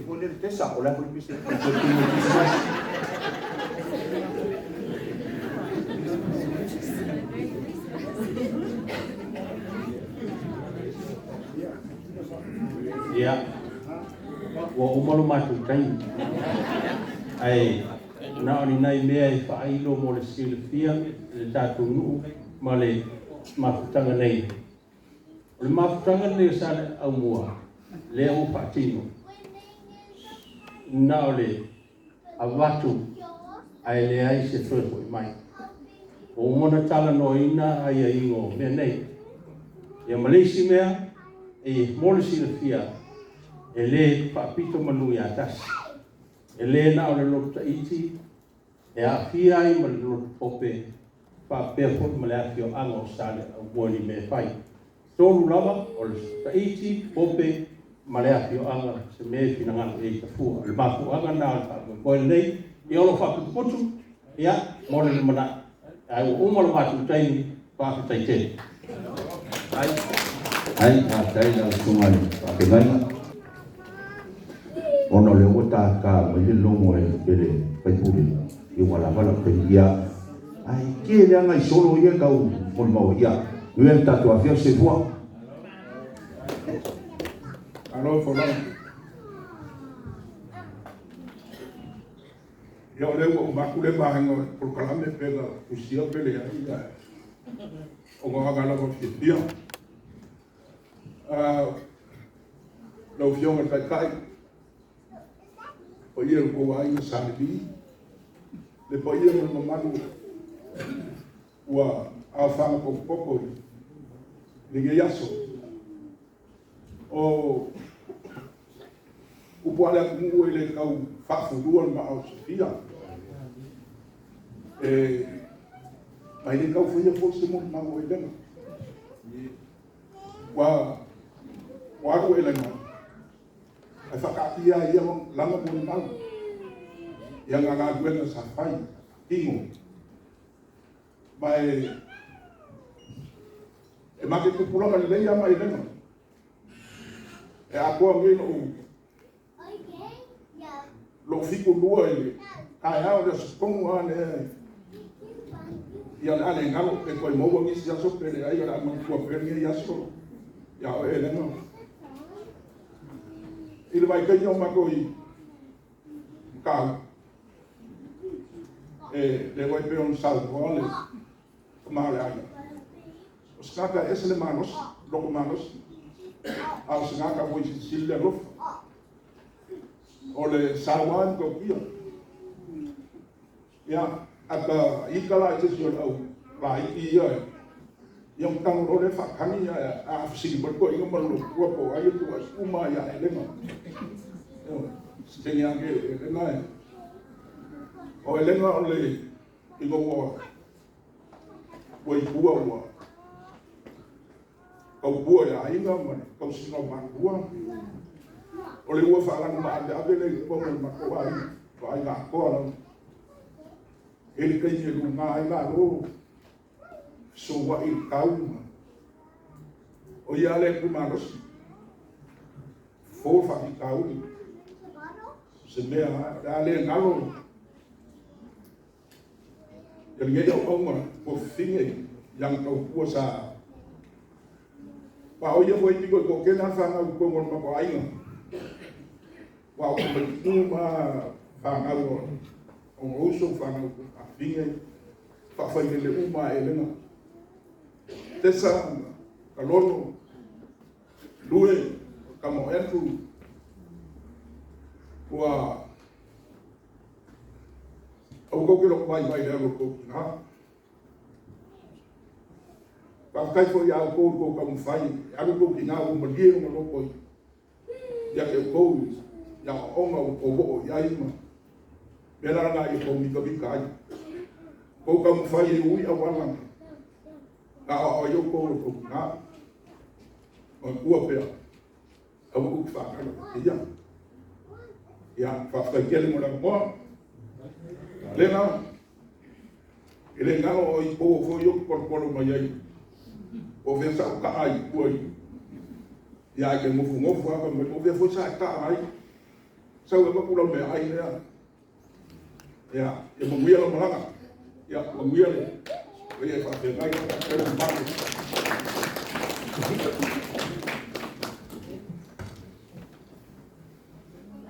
Foi lea le Tesa, o le a foi le mea e toe tumu ai le Kerisimasi. Ia, ua uma lo matou taimi, ae na o ni nai mea e faailo mo le silafia i le tatou nuu ma le mafutaga nei. O le mafutaga lenei o Saleaaumua lea ua faatino, na o le avatu ae leai se toe foi mai. Ua uma ona talanoaina aiaiga o mea nei. Ia ma le isi mea, e mo le silafia, e le faapito manu ia tasi. E le na o le lotu Taiti e aafia ai ma le lotu Pope faapea foi ma le afioaga o Saleaaumua i ni mea e fai. Tolu lava, o le Taiti, Pope ma le afioaga, se mea e finagalo i ai Tafua. O le mafuaaga lena o le faamoemoe lenei, ia o lo o faaputuputu, ia, mo le lumanai. Ae ua uma le matou taimi, faafetai tele. Ai, faafetai lau susuga i le faafeagaiga, ona o lea ua tata mai le logo e le sui usufono, ia ua lava lau taimi. Ia, ae tele lava nai solo ia e tau molimau ai. Ia, manuia le tatou afiafi, soifua. Malo folauga. Ia o lea ua uma atu lea vaega o le polokalame pe na tusia pe leai, ae o aga lava fiafia. Lau Afioga i le Taitai, paia i lo outou aiga Sa Levi, le paia ma le mamalu ua aofaga potopoto i lenei aso. O upu a le atunuu e le tau faafulua le maa o Sofia. E ma e le tau faia foi se molimau o Elega. Ua alu Elega ae faataatia ai ia lana molimau i ana galuega sa fai tino. Ma e ma te tupulaga lelei lava ma Elega. E atoa nei lou 72 i le taeao le aso tonu lava lea. Ia o le a le galo pe toe maua nisi aso pe leai, o le a manatua pea lenei aso ia oe Elega. I le vaitaimi o matou i Matautu, e le iloa pei ona saunoa le tama o le aiga, o se tagata e ese le malosi, loto malosi, a o se tagata foi silisili le alofa. O le saua e matautia. Ia, a ta ita la i se isi o le au laiti ia, ia ona tago loa lea faatagi, ae a fesili mai le toeaina ma le matua po o ai, e tuu uma lava ia Elega. Se taimi ane Elega e. O Elega o le ina ua i tua ua tautua i aiga ma le tausiga o matua, o le ua faalaga maaveave lea i tua ma le matou aiga, o aiga atoa lava. E le taimi e luga ai lalo, fesouai i le tau, o ia le tu malosi, fofo faafitauli, se mea o le a le galo ia lenei auauna ua fifine i ana tautua sa pa o ia foi pito i toatele lava fanau i totonu o le matou aiga. Ua o mai ma fanau o uso, fanau afafine, faafailele uma a Elega. Tesa, Kalono, Lue, tama o Andrew, ua aua tou te lotovaivai i le alu a le tou tina. Faafetai foi ia outou i le tou taumafai e alu tou tina ua malie lona loto ia te outou i aoaoga ua outou oo i ai ma mea la na ia tou mitamita ai. Tou taumafai e ui auala na aoao ai outou e tou tina. Manatua pea, aua tou te faagalo ia. Ia, faafetai tele mo le avanoa. Lena, e le galo o i pou foi o tolotolo mai ai. O fea sa ou taa ai tua i ia ai te nofonofo lava mai, o fea foi sa e taa ai. Sau e avatu lau meaai lea. Ia, ia manuia lau malaga. Ia, manuia le ia e faafeagai. Faafetai le mamalu.